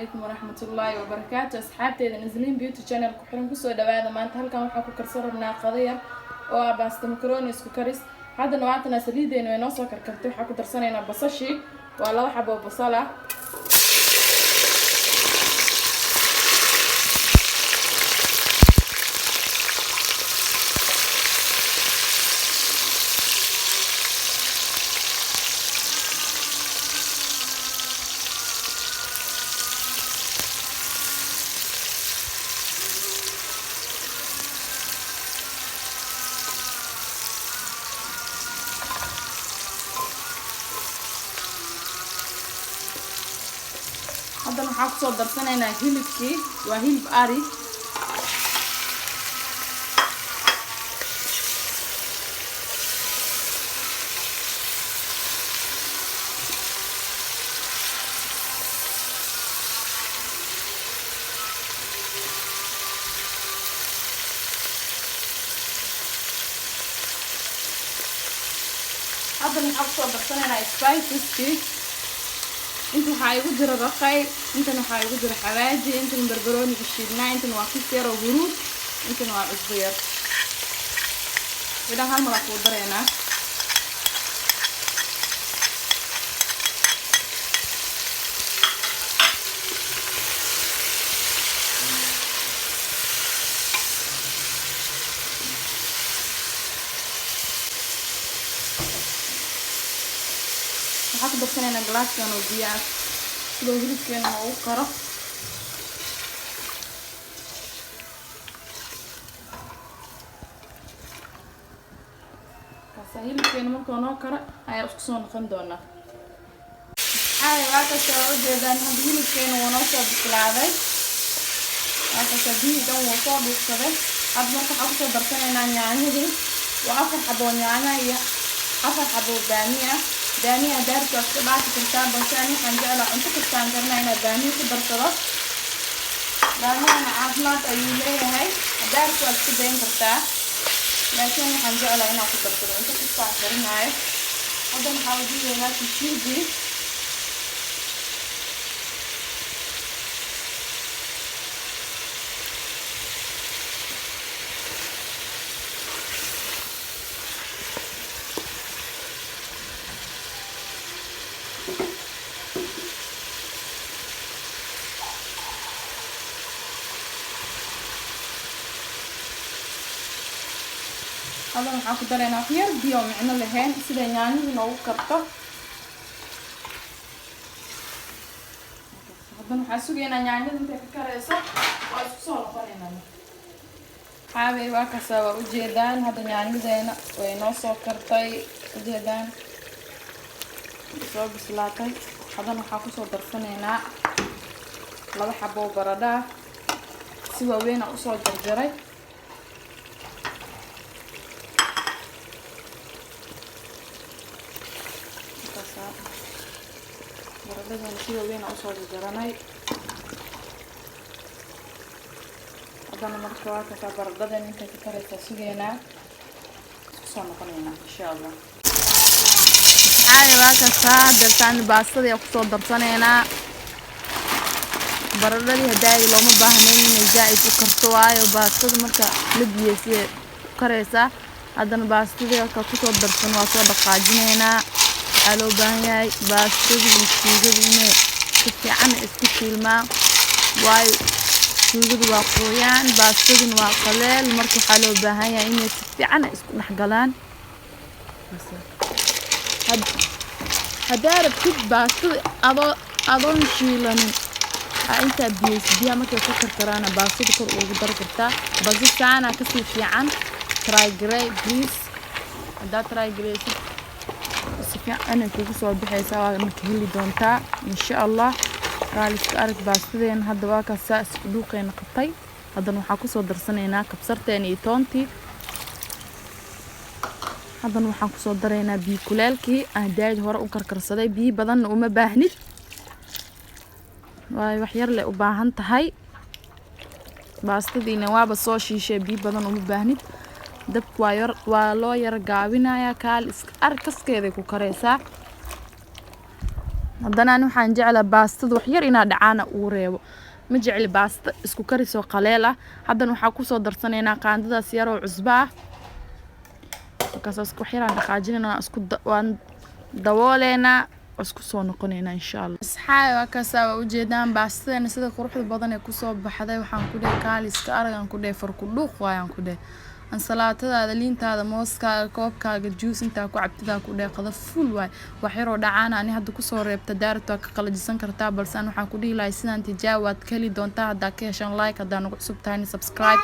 Calaykum waraxmatullaahi wabarakaatu. Asxaabteeda Nasliin Beauty Channel ku xiran, kusoo dhawaada. Maanta halkan waxaan ku karsan rabnaa qado yar oo ah baasta macaroni isku karis. Haddana waatana saliideena way noo soo karkartay. Waxaan ku darsanaynaa basashii, waa 2 xabo basal ah. Haddana waxaan kusoo darsanaynaa hilibkii, waa hilib ari. Haddana waxaan kusoo darsanaynaa spiceskii. Inta waxaa igu jira raqay, intan waxaa igu jira xawaaji, intan barbarooniga shiidnaa, intan waa kis yar oo huruud, intan waa cusbo yar. Idhan hal mar aa kuu dareynaa. Waxaa ku darsanaynaa galaaskan oo biyo ah sidoo hilibkeena ugu karo. Kaasa hilibkeena markuu noo karo ayaa isku soo noqon doonaa. Xaay, waa kasta waa ujeedaan, hadda hilibkeena wuu noo soo bislaaday. Waa kasta, biyihii dhan wuu soo dhuuqsaday. Hadda marka waxaa kusoo darsanaynaa yaanyadii, waa 4 xaboo yaanya iyo 4 xaboo baamiya. Baamiya daarka waa iska dhaafi kartaa, balse ani waxaan jeclaa cunto kastaan karnaa inaad baamiya ku darsado. Baamiyana caafimaad ayuu leeyahay. Daarka waa iska dayn kartaa, laakiin waxaan jeclaa inaan ku darsado cunto kastaan karinaayo. Haddan waxaa udiidaynaa shishiidii. Hadan waxaan ku daraynaa wax yar biyo oo micno lahayn sida yaanyadu noogu karto. Haddana waxaan sugaynaa yaanyada intay ka karayso, waa isku soo noqonaynaa. Xaabay, waa kasaa, waa ujeedaan, hadda yaanyadeena way noo soo kartay, ujeedaan, soo bislaatay. Haddana waxaan kusoo darsanaynaa 2 xabo baradho ah, si waaweyn aan usoo jarjaray. Baradhadana si waaweyn aan usoo jarjaranay. Haddana marka waa kasaa, baradhadan intay ka karaysaa sugeynaa, isku soo noqonaynaa insha Allah. Xaali, waa kasaa, dartaan baastada ayaa kusoo darsanaynaa. Baradhadii hadaayi looma baahnayn inay zaa-id u karto, waayo baastada marka la biyeysay u karaysaa. Haddana baastadii halka kusoo darsan waa soo dhaqaajinaynaa. Waxaa loo baahan yahay baastadii iyo suugada inay si fiican isku shiilmaan, waayo suugadu waa qoyaan, baastaduna waa qaleel. Marka waxaa loo baahan yahay inay si fiican isku dhex galaan. Haddaa rabtid baastada adoo adoon shiilanin aa intaa biyeysid, biyaha markay ku karkaraana baastada kor ugu dari kartaa, balse saanaa kasii fiican. Try garey please. Haddaad try gareysid, si fiican ay kugu soo baxaysaa, waadna ka heli doontaa insha Allah. Kaaliska arag, baastadeena hadda waa kaasaa isku dhuuqeena qabtay. Haddana waxaa kusoo darsanaynaa kabsarteena iyo toontii. Haddana waxaan kusoo daraynaa biyo kuleelkii aan daayid hore u karkarsaday. Biyo badanna uma baahnid, waayo wax yar leh u baahan tahay. Baastadiina waaba soo shiishay, biyo badan uma baahnid. Dabka waa yar, waa loo yar gaabinayaa. Kaal iska arag, kaskeeday ku karaysaa. Haddana ani waxaan jeclaa baastada wax yar inaa dhacaana uu reebo. Ma jecli baasta isku karisoo qaleel ah. Haddana waxaa kusoo darsanaynaa qaandadaas yaroo cusbo ah. Markaas wax yaraan dhaqaajinaynaa, isku waan dabooleynaa, isku soo noqonaynaa, insha Allah. Asxaabi, waa kaasaa, waa ujeedaan baastadeena sida quruxda badan ee kusoo baxday. Waxaan ku dhahay kaaliska aragan, ku dhahay farku dhuuq waayaan, ku dhahay ansalaatadaada, liintaada, mooskaaga, koobkaaga juice intaa ku cabtidaa, ku dhahay qada full waay. Wax yaroo dhacaana ani hadda kusoo reebta. Daarat waa ka qalajisan kartaa, balse an waxaan ku dhihi lahay sidaan tijaabi, waad ka heli doontaa. Haddaa ka heshaan, like. Haddaa nagu cusub tahayna, subscribe.